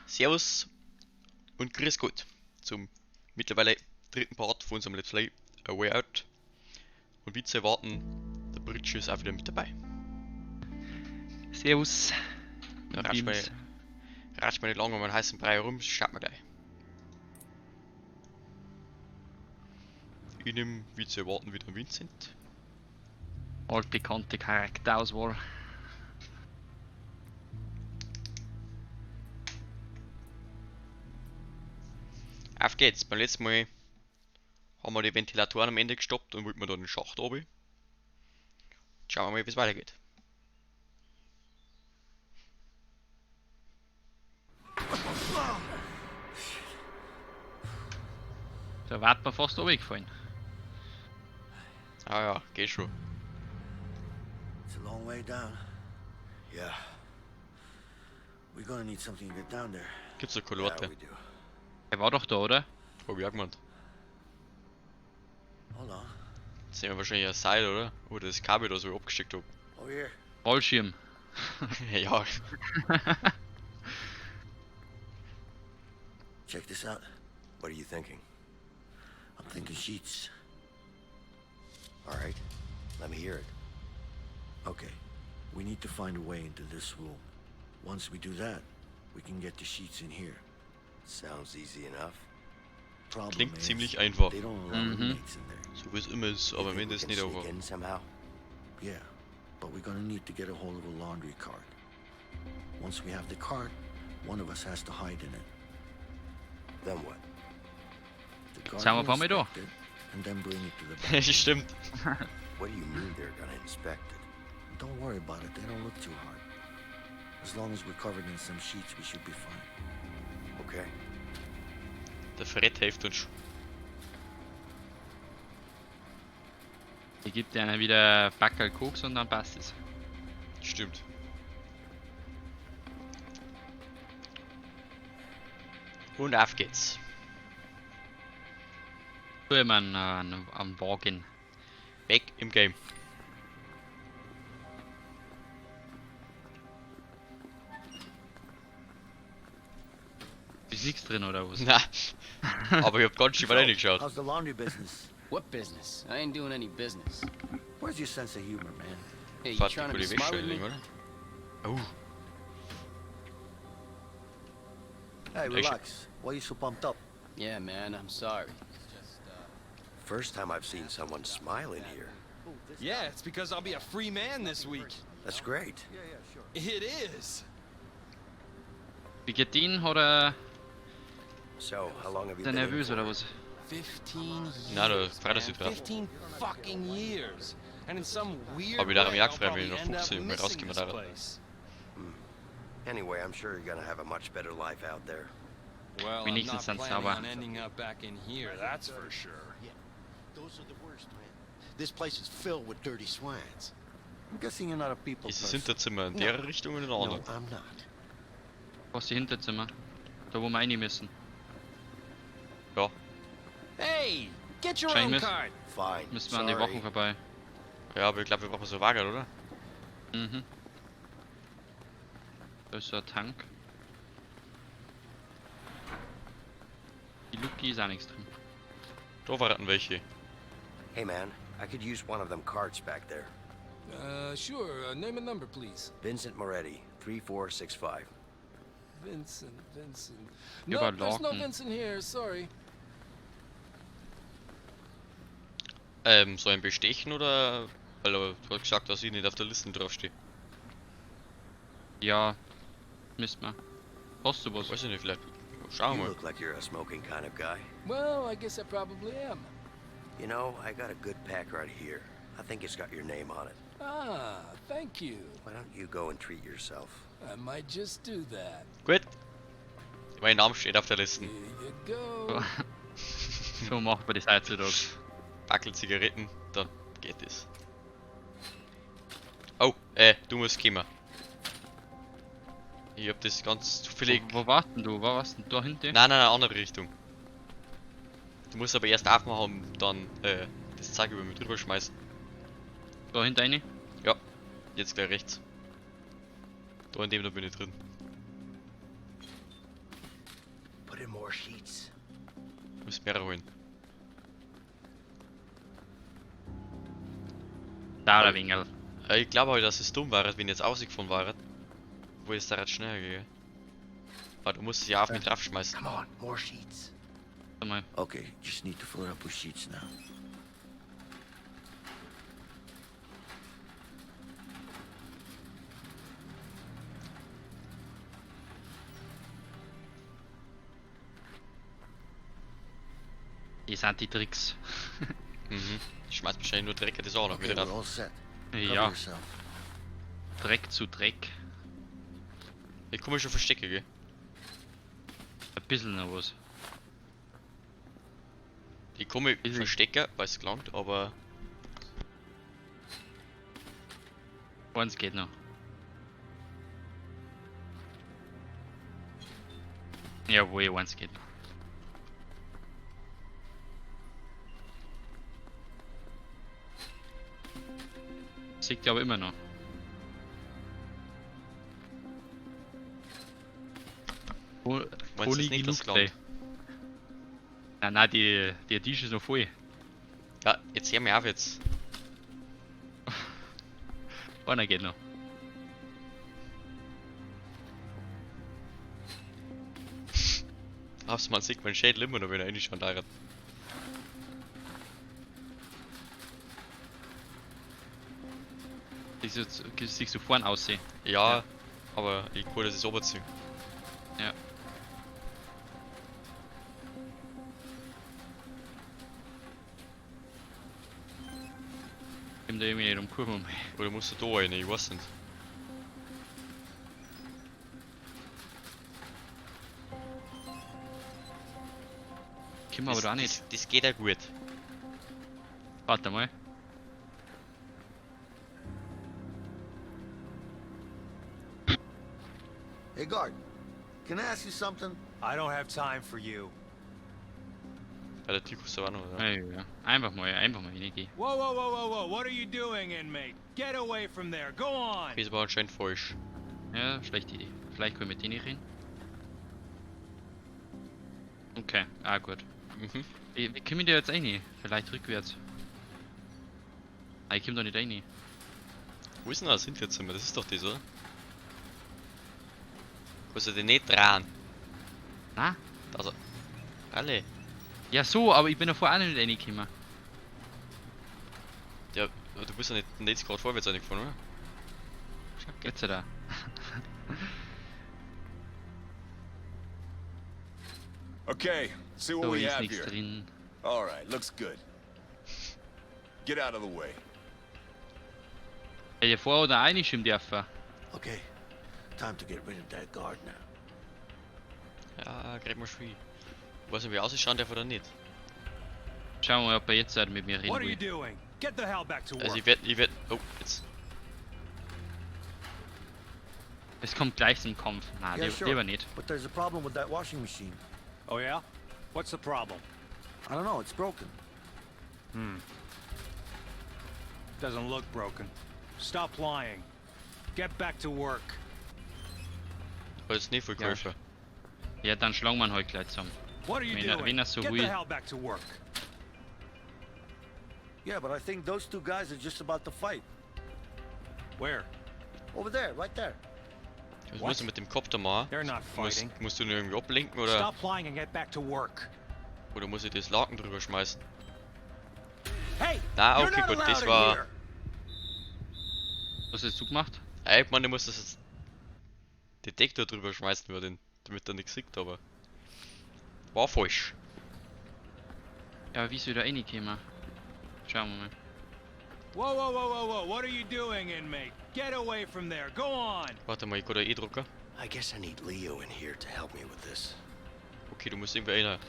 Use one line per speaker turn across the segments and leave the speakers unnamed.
Servus und grüß Gott zum mittlerweile dritten Part von unserem Let's Play A Way Out. Und wie zu erwarten, der Britsche ist auch wieder mit dabei.
Servus.
Da ratscht man nicht lange um einen heißen Brei herum, schaut man gleich. Ich nehme, wie zu erwarten, wieder Vincent.
Altbekannte Charakterauswahl.
Auf geht's. Beim letzten Mal haben wir die Ventilatoren am Ende gestoppt und wollten wir da den Schacht runter. Schauen wir mal, wie es weitergeht.
Da wird man fast runtergefallen.
Ah ja, geht schon.
It's a long way down.
Yeah.
We're gonna need something to get down there.
Gibt's da keine
Yeah,
Leute?
we do.
Er war doch da, oder?
Hab ich auch gemeint.
Hold on.
Jetzt sehen wir wahrscheinlich ein Seil, oder? Oder das Kabel da so abgesteckt hab.
Over here.
Fallschirm.
Ja.
Check this out.
What are you thinking?
I'm thinking sheets.
All right. Let me hear it.
Okay. We need to find a way into this room. Once we do that, we can get the sheets in here.
Sounds easy enough.
Problem
Klingt
is,
ziemlich einfach.
they don't allow inmates in there.
So wie es immer ist,
You
aber am
think
Ende
we
ist
can
nicht
sneak
einfach.
in somehow?
Yeah, but we're gonna need to get a hold of a laundry cart. Once we have the cart, one of us has to hide in it.
Then what?
The guard
Sind wir
will
auf einmal da?
inspect it and then bring it to the back.
Stimmt.
What do you mean they're gonna inspect it?
Don't worry about it. They don't look too hard. As long as we're covered in some sheets, we should be fine.
Okay.
Der Fred hilft uns schon.
Die gibt dir einer wieder Backerl Koks und dann passt es.
Stimmt. Und auf geht's.
So immer einen Wagen.
Back im Game.
Ist nichts drin oder was?
Na, aber ich hab ganz schön weit reingeschaut.
How's the laundry business?
What business? I ain't doing any business.
Where's your sense of humor, man?
Hey, you
Fahrt die
trying to be
coole
smart
Wäsche
with me?
oder? Oh,
Hey,
Hey,
relax. Why are you so pumped up?
Yeah, man, I'm sorry. It's just,
First time I've seen someone smile in here.
Yeah, it's because I'll be a free man this week.
That's great.
It is.
Wie geht den? Hat er.
So, how long have you
Ist er
been in
nervös
for?
oder was?
15 years.
Na, da freut er sich
man.
drauf.
15 fucking years. And in some weird
Aber ich dachte
way,
mir auch
I'll
gefreut, wenn ich
probably
noch
end up
15 mal
missing
rausgekommen
this
wäre.
place.
Anyway, I'm sure you're gonna have a much better life out there.
Well, I'm
Wenigstens
not
dann
planning
sauber.
on ending up back in here, that's for sure.
Those are the worst, man. This place is filled with dirty swines.
I'm guessing you're not a people
Ist das
person.
Hinterzimmer in der Richtung oder in der
No,
anderen?
I'm not.
Was die Hinterzimmer? Da wo wir rein müssen.
Ja,
Hey, get your
Wahrscheinlich
own
müssen-
card.
Fine.
Müssen wir an die
Sorry.
Wochen vorbei.
ja, aber ich glaube, wir brauchen so einen Wagen, oder?
Mhm. Da ist so ein Tank. Die Luki ist auch nichts drin.
Da warten welche.
Hey man, I could use one of them carts back there.
Sure. Name and number, please.
Vincent Moretti, 3465.
Vincent, Vincent.
Ja,
No,
aber
there's no
Locken.
Vincent here. Sorry.
Soll ich ihn bestechen oder? Weil er hat gesagt, dass ich nicht auf der Liste draufstehe.
Ja, müsste man. Hast du was?
Weiß ich nicht, vielleicht. Schauen
You
wir mal.
look like you're a smoking kind of guy.
Well, I guess I probably am.
You know, I got a good pack right here. I think it's got your name on it.
Ah, thank you.
Why don't you go and treat yourself?
I might just do that.
Gut. Mein Name steht auf der Liste.
Here you go.
So macht man das heutzutage.
Backel Zigaretten, dann geht es. Oh, du musst kommen. Ich hab das ganz zufällig.
Wo warst denn du? Wo warst denn du? Da hinten?
Nein, nein, nein, andere Richtung. Du musst aber erst aufmachen und dann das Zeug über mich drüber schmeißen.
Da hinten eine?
Ja, jetzt gleich rechts. Da in dem da bin ich drin.
Put in more sheets.
Muss mehrere holen.
Da der Winkel.
Ich glaube aber, dass es dumm war, wenn ich jetzt rausgefahren war. Wo ist da jetzt schneller gegangen? Aber du musst es ja auf mich draufschmeißen.
Come on, more sheets.
Warte mal.
Okay, just need to fill it up with sheets now.
Die sind die Tricks.
Mhm. Ich schmeiß wahrscheinlich nur Dreck, das auch noch
Okay,
wieder
we're
drauf.
all set. Cover
Ja,
yourself.
Dreck zu Dreck.
Ich komme schon verstecken, gell?
Ein bisschen noch was.
Ich komme
Bisschen.
verstecken, weil es gelangt, aber
Eins geht noch. Jawohl, eins geht noch. Sieht ja aber immer noch. Voll
meinst du jetzt nicht, dass es gelangt?
Nein, nein, der Tisch ist noch voll.
Ja, jetzt hör mir auf jetzt.
Einer geht noch.
Hab's man sieht mein Schädel immer noch, wenn er reinschaut. da.
Siehst du, siehst du vorn aussehen?
Ja, aber ich kann das jetzt oberziehen.
Ja. Komm da irgendwie nicht um Kurven um.
Oder musst du da rein? Ich weiß nicht.
Komm aber
Das,
da auch nicht.
das geht ja gut.
Warte mal.
Hey, guard. Can I ask you something?
I don't have time for you.
Bei der Tür kommst du auch noch, oder?
Ja, ja. Einfach mal reingehen.
Whoa, whoa, whoa, whoa, whoa. What are you doing, inmate? Get away from there. Go on.
Okay, ist aber anscheinend falsch.
Ja, schlechte Idee. Vielleicht können wir mit denen reden. Okay, ah gut.
Mhm.
Wie kommen die jetzt rein? Vielleicht rückwärts. Ah, ich komm da nicht rein.
Wo ist denn das Hinterzimmer? Das ist doch das, oder? Kannst du den nicht dran?
Na?
Also. Alle.
Ja so, aber ich bin ja vorher auch nicht reingekommen.
Ja, aber du bist ja nicht jetzt gerade vorwärts reingefahren, oder?
Jetzt da.
Okay, see what
So
we
ist
have
nichts
here.
drin.
All right, looks good. Get out of the way.
Hätte ich vorher oder reinschieben dürfen.
Okay, time to get rid of that guard now.
Ja, krieg mal schon. Ich weiß nicht, wie ausschauen darf oder nicht.
Schauen wir mal, ob er jetzt halt mit mir reden
What are you
will.
doing? Get the hell back to work.
Also ich werd. Oh, jetzt.
Es kommt gleich zum Kampf. Nein,
Yeah, sure.
lieber nicht.
But there's a problem with that washing machine.
Oh, yeah? What's the problem?
I don't know, it's broken.
Doesn't look broken. Stop lying. Get back to work.
Hat jetzt nicht viel
Ja.
geholfen.
Ja, dann schlagen wir ihn halt gleich zusammen.
What are you
Wenn er-
doing?
wenn er so
Get
will.
the hell back to work.
Yeah, but I think those two guys are just about to fight.
Where?
Over there, right there.
Was
What?
musst du mit dem Kopf da machen?
They're not
Musst,
fighting.
musst du ihn irgendwie ablenken oder,
Stop lying and get back to work.
oder muss ich das Laken drüber schmeißen?
Hey!
Na,
you're
okay,
not
gut, das
allowed in
war.
here.
Was hast du gemacht?
Ey, ich meine, du musst das jetzt Detektor drüber schmeißen über den, damit er nichts sieht, aber. War falsch.
Ja, aber wie ist wieder reingekommen? Schauen wir mal.
Whoa, whoa, whoa, whoa, whoa. What are you doing, inmate? Get away from there. Go on.
Warte mal, ich kann da eh drucken.
I guess I need Leo in here to help me with this.
Okay, du musst irgendwie einer.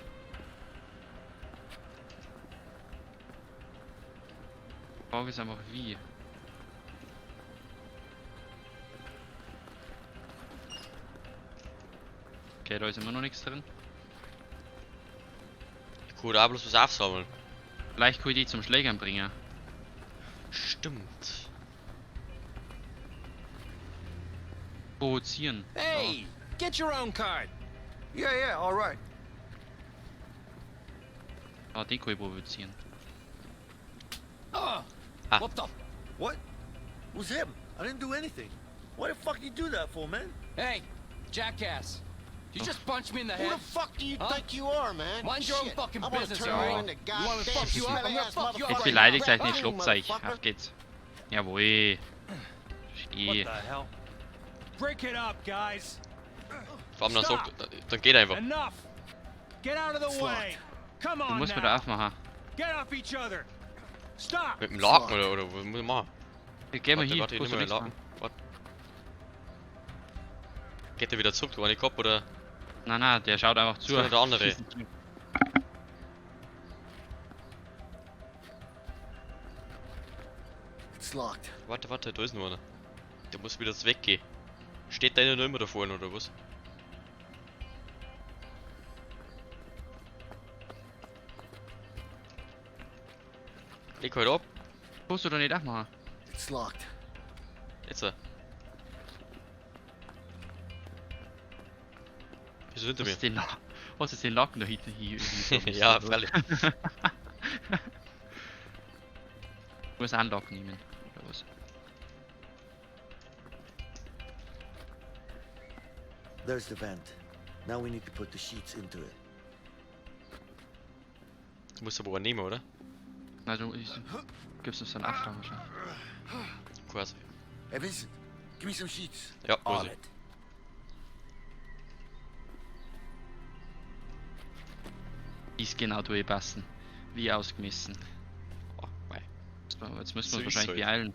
Frage ist einfach wie. Okay, da ist immer noch nichts drin.
Ich kann da auch bloß was aufsammeln.
Vielleicht kann ich die zum Schlägern bringen.
Stimmt.
Provozieren.
Hey! Get your own card.
Yeah, yeah, all right.
Ah, den kann ich provozieren.
Ah.
What the?
What? It was him. I didn't do anything. Why the fuck you do that for, man?
Hey, jackass! You just punched me in the
Who
head.
the fuck do you
Huh?
think you are, man?
Mind your own
Shit,
fucking
I'm gonna
business,
turn
alright?
you into
You wanna
goddamn
fuck you up? I'm gonna
smelly-ass
fuck you up
Jetzt
right
beleidigt
now.
euch nicht, schlagt's euch.
Motherfucker.
Auf geht's. Jawohl.
What
Steh.
the hell? Break it up, guys.
Vor allem dann sagt, dann geht einfach.
Enough. Get out of the way. Come
Du
on
musst mir
now.
da aufmachen.
Get off each other. Stop.
Mit dem Laken oder was muss ich machen?
Geh mal
Warte,
hier,
warte, ich
kannst
nehme
du
mal den
nichts
Laken.
machen.
Warte. Geht der wieder zurück, du eine Kopf oder?
Nein, nein, der schaut einfach zu.
Das war der andere.
It's locked.
Warte, warte, da ist noch einer. Der muss wieder weggehen. Steht der noch immer da vorne oder was? Leg halt ab.
Kannst du da nicht aufmachen?
It's locked.
Jetzt. Bist du hinter
Was
mir?
ist den, was ist den Laken da hinten hier?
Ja, freilich.
Du musst auch einen Laken nehmen, oder was?
There's the vent. Now we need to put the sheets into it.
Du musst aber einen nehmen, oder?
Nein, du ich, gibst uns einen After wahrscheinlich.
Quasi.
Hey, Vincent, give me some sheets.
Ja,
On
quasi.
it.
Ist genau durchpassen. Wie ausgemessen.
Oh, mei.
Jetzt müssen
So
wir uns
ist
wahrscheinlich
halt.
beeilen.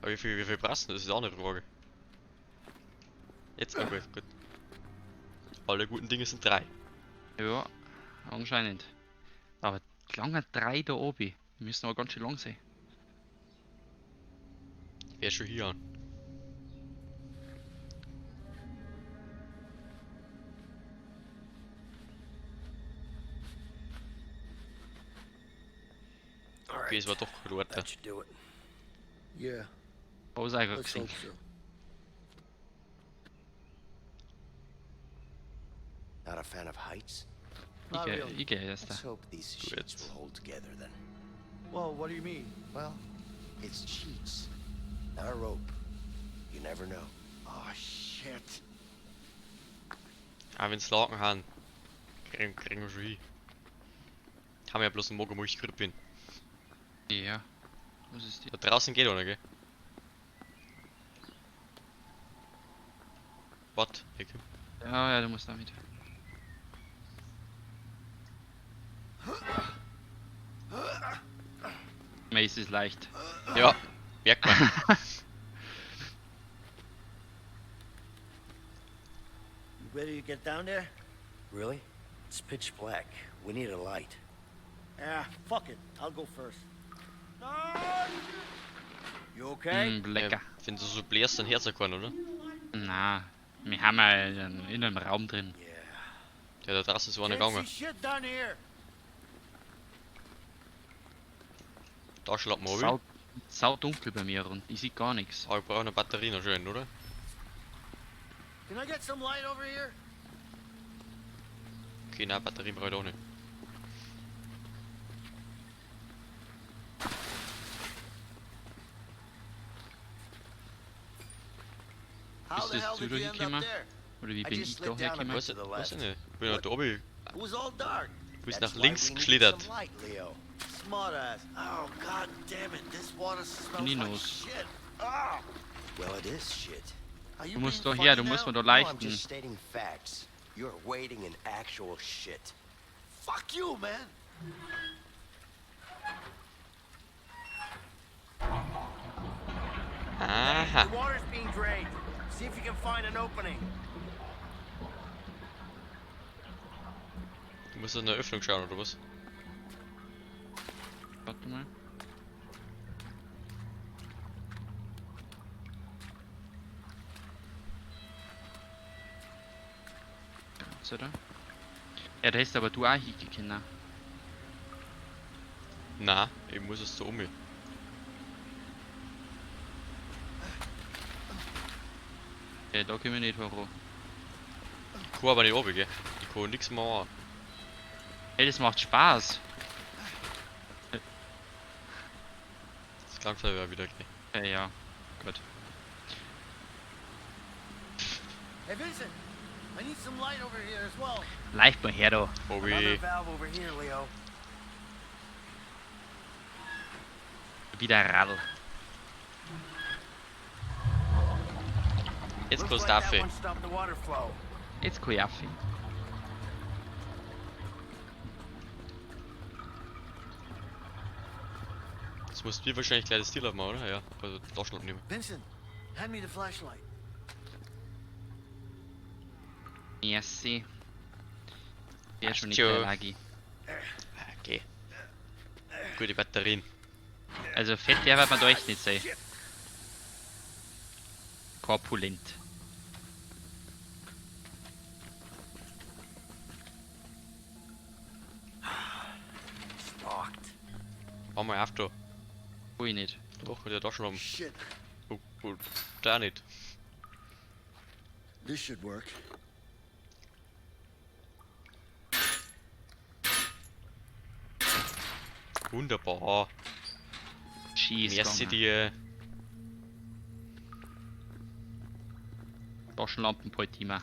Aber wie viel passen? Das ist auch eine Frage. Jetzt, oh gut, gut. Alle guten Dinge sind drei.
Ja, anscheinend. Aber lange drei da oben. Die müssen aber ganz schön lang sein.
Wer schon hier an?
All
Okay, es
right.
war doch kein Leute.
That should do it.
Yeah,
Was auch
let's
gesehen.
hope so.
Not a fan of heights?
Ich
Not
geh,
really.
ich geh erst da.
Let's hope these sheets
Gut.
will hold together then.
Well, what do you mean?
Well, it's sheets, not a rope. You never know.
Oh, shit.
Auch wenn's Laken haben, kriegen wir schon hin. Haben ja bloß einen Morgen, wo ich gerade bin.
Ja. Was ist die?
Da draußen geht einer, gell? Warte, hier komm.
Ja, ja, du musst damit. Mace ist leicht.
Ja, merkt man.
You ready to get down there?
Really? It's pitch black. We need a light.
Ah, fuck it. I'll go first.
You okay?
Mm, lecker.
Ja, wenn du so blärst, dann hört's ja keiner, oder?
Na, wir haben ja in einem Raum drin.
Yeah.
Ja, da draußen ist einer
Can't
gegangen.
see shit down here.
Da schlappen wir
Sau,
runter.
sau dunkel bei mir und ich sehe gar nichts.
Aber ich brauche eine Batterie noch schön, oder?
Can I get some light over here?
Okay, nein, Batterie brauche ich auch nicht.
How
Bist
the
du
hell
jetzt
did
zu
you end up
gekommen?
there?
Oder wie
I
bin
just
ich
slid
da
down a
hergekommen?
bit.
Weiß
To the
ich
left.
nicht. Ich bin ja da oben.
It was all dark.
Bist
That's
nach
why
links
we needed
geschlittert.
some light, Leo.
Smart ass. Oh, god damn it. This water smells like
Ninos.
shit. Ah!
Well, it is shit.
Are you
Du musst
being
doch her, du
funny
musst
now?
mir da
No, I'm
leichten.
just stating facts. You're wading in actual shit.
Fuck you, man.
Aha.
The water's being drained. See if you can find an opening.
Du musst in der Öffnung schauen, oder was?
Warte mal. Jetzt, oder? Ja, da hast aber du auch hingehen.
Nein, ich muss es so um mich.
Ja, da kommen wir nicht hoch.
Ich kann aber nicht runter, gell? Ich kann nichts mehr machen.
Hey, das macht Spaß.
Das klang ja wieder gleich.
Ja, ja. Gut.
Hey, Vincent, I need some light over here as well.
Leicht mal her da.
Bobby.
Another valve over here, Leo.
Wieder Radl.
Jetzt
Looks
bloß
like that
dafür.
one stopped the water flow.
Jetzt kann ich aufhören.
Jetzt musst du wahrscheinlich gleich das Stil aufmachen, oder? Ja, also Taschenlampe nehmen.
Vincent, hand me the flashlight.
Merci. Wäre schon nicht
Passt
der
schon.
Lagi.
Okay. Gute Batterien.
Also fett der wird man da echt nicht sein. Korpulent.
Stalked.
Mach mal auf da.
Ui nicht.
Doch, mit der Taschenlampe.
Shit,
Oh, oh, da nicht.
This should work.
Wunderbar.
Schieß.
Merci dir.
Taschenlampen halt immer.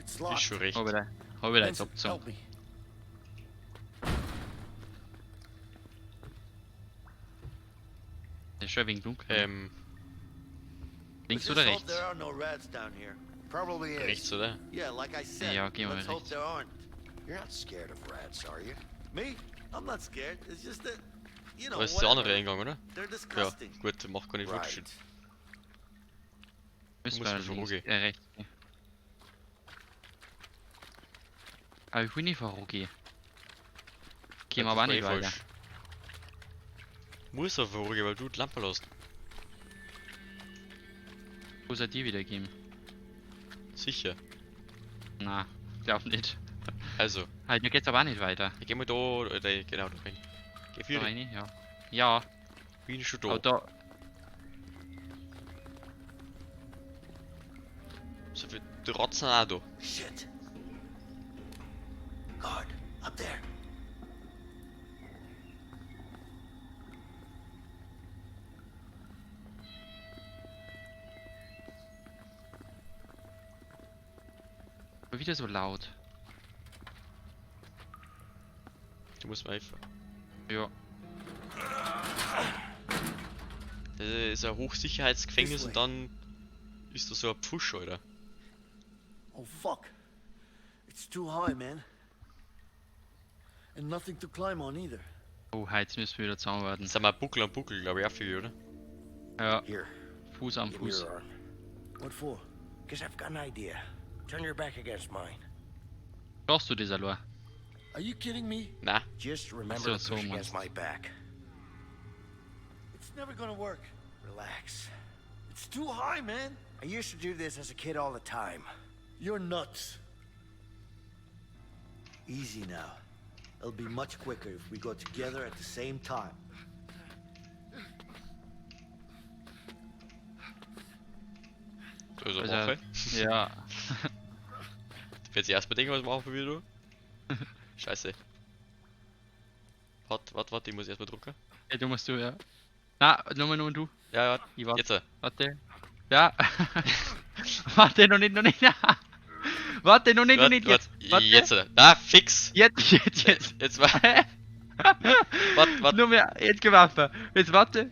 It's
Ist
locked.
schon recht.
Hab ich da, hab ich da jetzt
Vincent,
abgezogen.
help me.
Das ist schon ein wenig dunkel. Links
Let's
oder
just hope
rechts?
there are no rats down here.
Probably is.
Rechts, oder?
Yeah, like I said.
Ja, gehen wir
let's
mal
hope
rechts.
there aren't.
You're not scared of rats, are you?
Me? I'm not scared. It's just that, you know,
Da ist der andere
whatever.
Eingang, oder?
They're
Ja,
disgusting.
gut, macht gar nicht
Right.
Unterschied.
Müssen
Muss
wir
man schon
links,
rumgehen.
rechts gehen. Aber ich will nicht vorgehen. Gehen wir
Ja,
aber auch
das war
nicht
eh
weiter.
falsch. Muss auf vorgehen, weil du die Lampe lässt.
Wo soll die wieder geben?
Sicher.
Na, glaub nicht.
Also,
Halt, mir geht's aber auch nicht weiter.
ich geh mal da, oder genau da rein. Geh
Da
für
rein, ja. Ja,
bin schon da.
aber da.
So viel Rotzen auch da.
Shit. Guard, up there.
Wieder so laut.
Du musst mal einfach.
Ja.
Das ist ein Hochsicherheitsgefängnis
This
und dann ist da so ein Pfusch, Alter.
Oh fuck. It's too high, man. And nothing to climb on either.
Oh, jetzt müssen wir wieder zusammenarbeiten.
Jetzt sind wir Buckel am Buckel, glaube ich, auch viel, oder?
Ja,
Here,
Fuß am
give me
Fuß.
your arm.
What for?
Because I've got an idea. Turn your back against mine.
Brauchst du das allein?
Are you kidding me?
Na,
Just remember
So,
to
so
push
meinst
against my back.
It's never gonna work.
Relax.
It's too high, man.
I used to do this as a kid all the time.
You're nuts. Easy now. It'll be much quicker if we go together at the same time.
da ist eine
Also,
Waffe.
ja.
Da wird sich erstmal denken, was machen wir du. Scheiße. Warte, warte, warte, ich muss erstmal drucken.
Ja, du musst du, ja. Na, nochmal nur du.
Ja, warte.
Ich warte.
Jetzt.
Warte. Ja. Warte, noch nicht, noch nicht. Warte, noch nicht, noch
Warte,
nicht. Jetzt.
warte,
Warte.
jetzt. Na, fix!
Jetzt, jetzt, jetzt.
Jetzt war. Warte, warte.
Nur mehr, jetzt geworfen. Jetzt warte.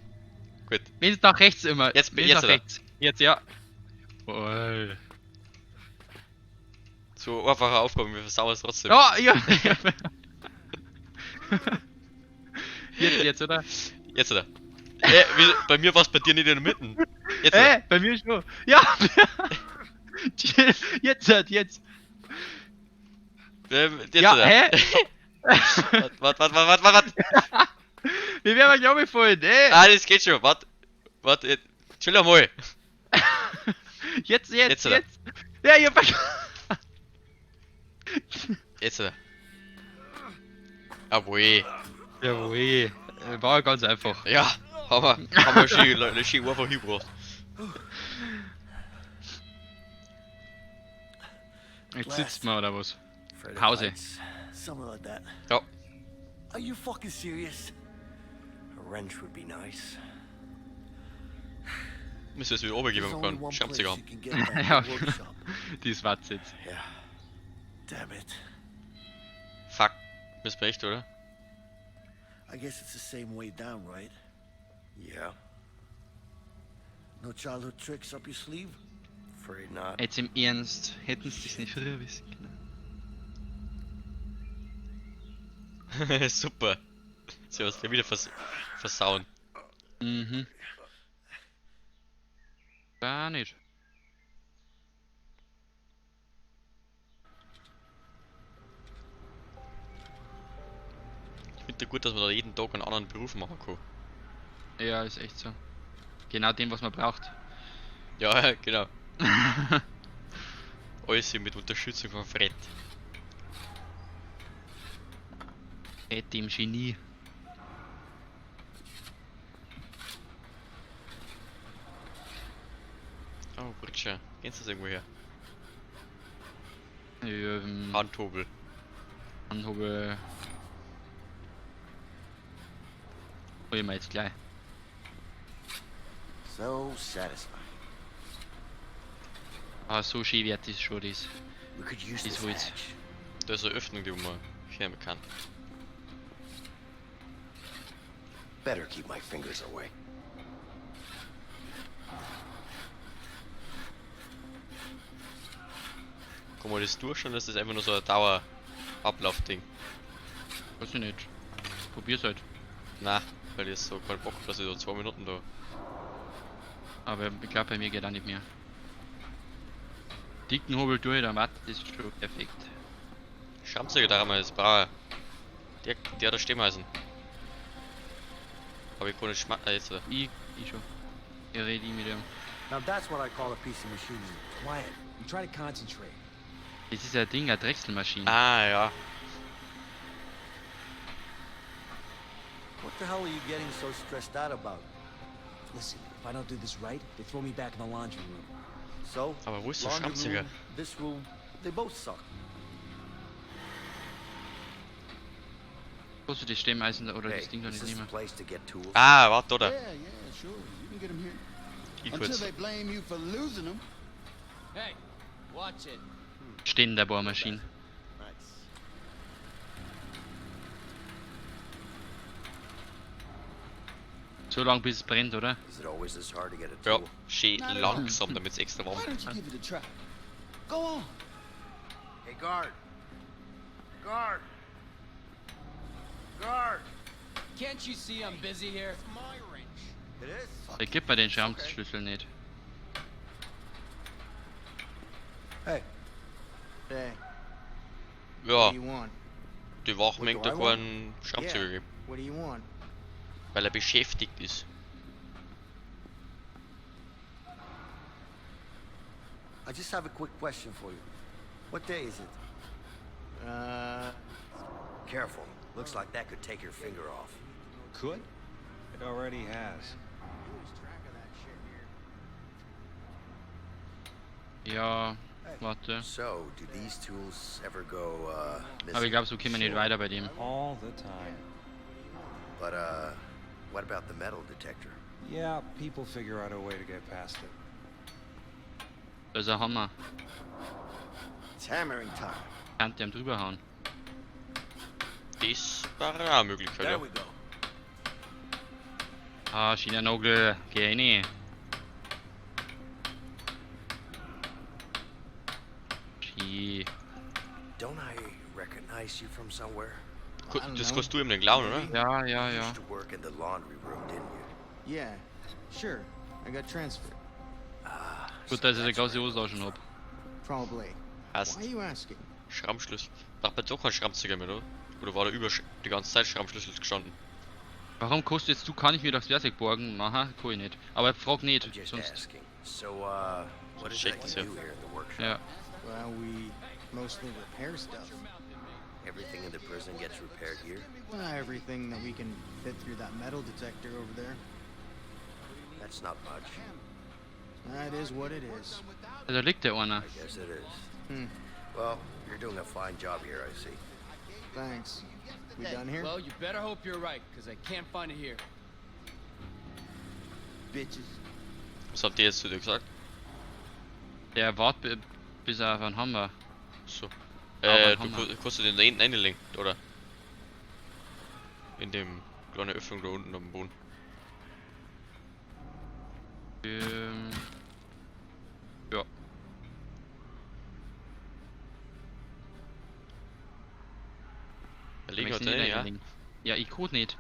Gut.
Wenigstens nach rechts immer.
Jetzt-
Wenigstens
jetzt,
nach
oder?
rechts. Jetzt, ja. Oi.
So einfache Aufgabe, wir versauen es trotzdem.
Oh, ja. Jetzt, jetzt, oder?
Jetzt, oder? Wie, bei mir war es bei dir nicht in der Mitte. Jetzt, oder?
Bei mir schon. Ja. Jetzt, halt, jetzt.
Jetzt,
Ja,
oder?
hä?
Warte, warte, warte, warte, warte, warte.
Wir werden gleich gefallen, ey.
Ah, das geht schon. Warte, warte, jetzt. Chill einmal.
Jetzt, jetzt,
Jetzt, oder?
jetzt. Ja, ich hab
Jetzt, oder? Jawohl.
Jawohl. War ganz einfach.
Ja, haben wir schön, schön einfach hingebracht.
Jetzt sitzen wir oder was?
Afraid of
Pause.
heights?
Something like that.
Ja.
Are you fucking serious?
A wrench would be nice.
Müssen wir es wieder runtergeben,
There's
wenn
only
wir
one
keinen
place
Schraubzieher
you
haben.
can get that,
Ja.
the workshop.
Das war's jetzt.
Yeah.
Damn it.
Fuck. Müssen wir echt, oder?
I guess it's the same way down, right?
Yeah.
No childhood tricks up your sleeve?
Afraid not.
Jetzt im Ernst, hätten sie das nicht früher wissen können.
Super. Sie haben es gleich wieder versauen.
Mhm. Gar nicht.
Ich finde gut, dass man da jeden Tag einen anderen Beruf machen kann.
Ja, ist echt so. Genau dem, was man braucht.
Ja, genau. Alles hier mit Unterstützung von Fred.
Fred, dem Genie.
Oh, Britscher. Kennst du das irgendwo her?
Ähm,
Handhobel.
Handhobel. Hol ich mir jetzt gleich.
So satisfying.
Ah, so schön wird das schon, das.
We could use
This
this
Holz.
hatch.
Da ist eine Öffnung, die man hören kann.
Better keep my fingers away.
Kann man das durchschauen, das ist einfach nur so ein Dauerablaufding.
Weiß ich nicht. Probier's halt.
Na, weil ich so keinen Bock hab, dass ich da 2 Minuten da.
Aber ich glaube, bei mir geht auch nicht mehr. Dicken Hobel durch, dann wartet das schon perfekt.
Schrammzeuge da haben wir jetzt brauchen. Der hat das Stemmeisen. Aber ich kann nicht schmacken jetzt. Oder?
Ich schon. Ich rede mit ihm.
Now that's what I call a piece of machinery.
Quiet. And try to concentrate.
Das ist ja ein Ding, eine Drechselmaschine.
Ah ja.
What the hell are you getting so stressed out about?
Listen, if I don't do this right, they throw me back in the laundry room.
So,
Aber wo ist der
laundry
Schraubzieher?
room, this room, they both suck.
Kannst du das Stemmeisen oder
Hey,
das Ding da
is
nicht
this the
nehmen?
place to get tools?
Ah, warte, oder?
Yeah, yeah, sure. You can get them here.
Ich
Until
kurz.
they blame you for losing them.
Hey, watch it.
Ständerbohrmaschine.
Nice.
So lange bis es brennt, oder?
Is it always this hard to get a
Ja,
tool?
schön langsam, damit es extra warm
Why
wird.
don't you give it a try? Go on.
Hey, guard! Guard! Guard!
Can't you see I'm busy here?
It is?
Der gibt mir den Schraubschlüssel nicht.
Hey,
Hey,
Ja,
what do you want?
die Wache
What
mengt
do
da
I want?
keinen Schraubzieher gegeben.
What do you want?
Weil er beschäftigt ist.
I just have a quick question for you. What day is it?
Careful. Looks like that could take your finger off.
Could? It already has.
Ja, warte.
So, do these tools ever go, missing?
Aber ich glaube, so kommen wir nicht weiter bei dem.
All the time.
But, what about the metal detector?
Yeah, people figure out a way to get past it.
Da ist ein Hammer.
It's hammering time.
Kann der ihm drüber hauen.
Das war auch eine Möglichkeit,
There
ja.
we go.
Ah, Schienernagel, geh rein. Ski.
Don't I recognize you from somewhere?
Das kannst du ihm den klauen, oder?
Ja, ja,
You
ja.
used to work in the laundry room, didn't you?
Yeah, sure. I got transferred.
Gut, dass ich eine große Hose da schon hab.
Probably.
Passt.
Why are you asking?
Schrammschlüssel. Braucht man doch keinen Schrammzieher mehr, oder? Oder war da über die ganze Zeit Schrammschlüssel gestanden?
Warum kostet jetzt du, kann ich mir das Werkzeug borgen? Aha, kann ich nicht. Aber frag nicht,
I'm just
sonst.
asking. So, what is
Shake
it
this
you
here.
do here in the workshop?
Ja.
Well, we mostly repair stuff.
Everything in the prison gets repaired here?
Well, everything that we can fit through that metal detector over there.
That's not much.
That is what it is.
Da liegt der einer.
I guess it is.
Hmm.
Well, you're doing a fine job here, I see.
Thanks. We done here?
Well, you better hope you're right, because I can't find it here.
Bitches.
Was hat der jetzt zu dir gesagt?
Der wartet, bis er auf einen Hammer.
So.
Aber
Du
Hammer.
kannst du den da hinten reinlegen, oder? In dem kleinen Öffnung da unten am Boden.
Ja.
Da liegen
Möchtest
halt
du nicht
drin, ja.
reinlegen? Ja, ich kann nicht.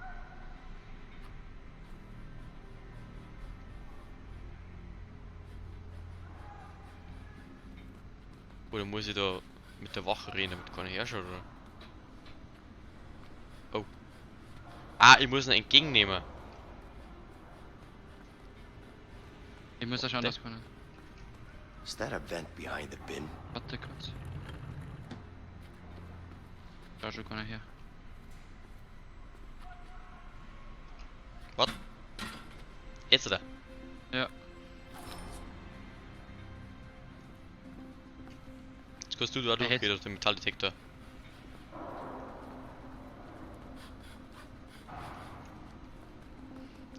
Oder muss ich da mit der Wache reden, damit keiner herschaut, oder? Oh. Ah, ich muss ihn entgegennehmen.
Ich muss ja schauen, dass keiner.
Is that a vent behind the bin?
Warte kurz. Da schon keiner her.
Was? Jetzt da.
Ja.
Jetzt kannst du da
Der
durchgehen durch den Metalldetektor.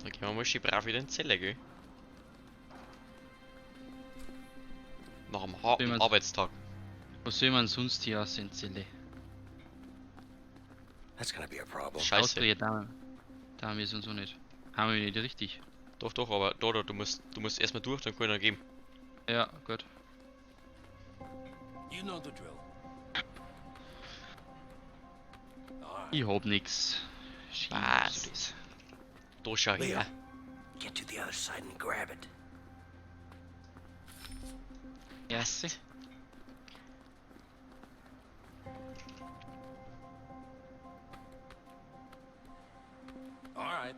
Da gehen wir mal schön brav wieder in die Zelle, gell? Nach einem harten Arbeitstag.
Was soll man sonst hier aus den Zelle?
That's gonna be a problem.
Scheiße.
Ausdrehe, da haben wir es uns so nicht. Haben wir nicht richtig.
Doch, doch, aber da, du musst erstmal durch, dann kann ich dann geben.
Ja, gut.
You know the drill.
Ich hab nix.
Was? Da schau
Leo,
her.
get to the other side and grab it.
Erste.
All right.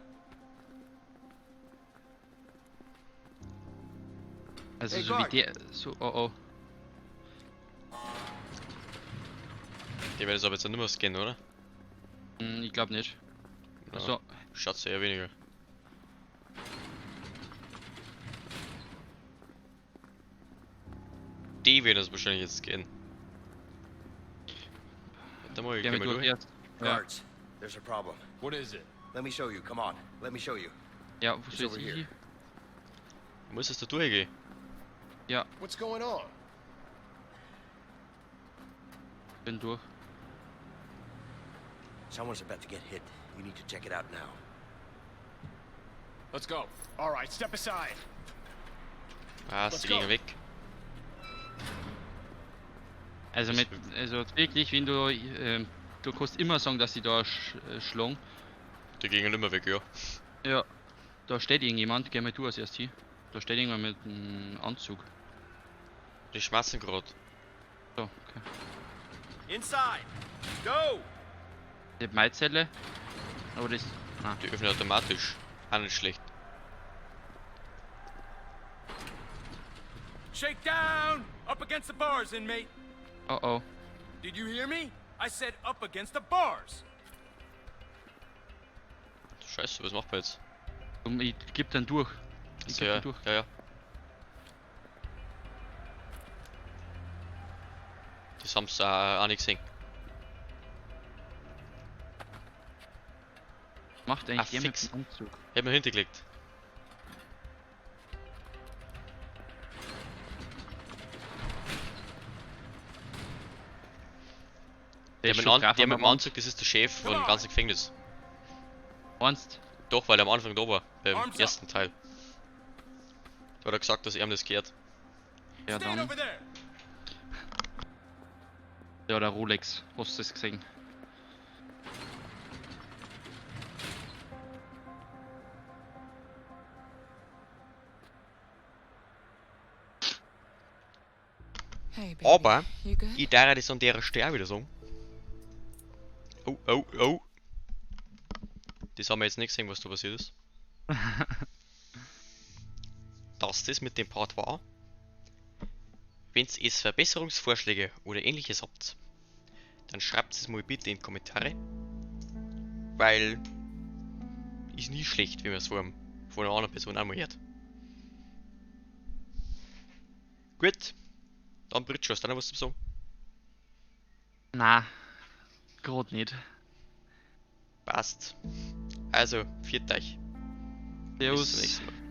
Also
Hey,
so wie
guard.
der. So, oh oh.
Der wird es aber jetzt nicht mehr scannen, oder?
Ich glaub nicht.
Ja.
Also,
Schaut eher weniger. Die werden es wahrscheinlich jetzt scannen. Warte mal, ich
geh
geh
mal
mal
durch
durch.
erst. Ja,
Guards, there's a problem.
What is it?
Let me show you. Come on. Let me show you.
ja, wo
It's
soll
over
ich
here.
hin?
Muss es da durchgehen?
Ja,
What's going on?
bin durch.
Someone's about to get hit. You need to check it out now.
Let's go.
All right, step aside.
Ah,
Let's
sie gingen
go.
weg.
Also mit, also wirklich, wenn du, du kannst immer sagen, dass sie da schlagen.
Die gingen immer weg, ja.
Ja, da steht irgendjemand, geh mal du als erst hin. Da steht irgendjemand mit einem Anzug.
Die schmerzen gerade.
So, okay.
Inside. Go.
Die Maizelle. Aber das. Ah,
Die öffnen automatisch. Auch nicht schlecht.
Shake down! Up against the bars, inmate.
oh oh.
Did you hear me? I said up against the bars.
Scheiße, was macht man jetzt?
Ich geb dann durch. Ich
Achso,
geb
ja,
dann durch.
ja, ja. Das haben sie auch nicht gesehen.
Macht eigentlich
Ah,
der mit
fix.
dem Anzug.
Ich hab mir hintergelegt. Der,
ist
mit,
schon
An
brav
der
am
mit dem
Wand.
Anzug, das ist der Chef von dem ganzen Gefängnis.
Meinst?
Doch, weil er am Anfang da war, beim
Arms up.
ersten Teil. Da hat er gesagt, dass ihm das gehört.
Ja,
Stand
dann.
over there.
Ja, der Rolex. Hast du das gesehen?
Hey, baby.
Aber
You good?
ich darf das an der Stelle wieder sagen. Oh, oh, oh. Das haben wir jetzt nicht gesehen, was da passiert ist. Dass das mit dem Part war. Wenn ihr Verbesserungsvorschläge oder ähnliches habt, dann schreibt es mal bitte in die Kommentare. Weil ist nie schlecht, wenn man es von einer anderen Person einmal hört. Gut. Dann Britsch, hast du noch was zu sagen?
Na. Gerade nicht.
Passt. Also, viert euch. Bis zum
Servus.
nächsten Mal.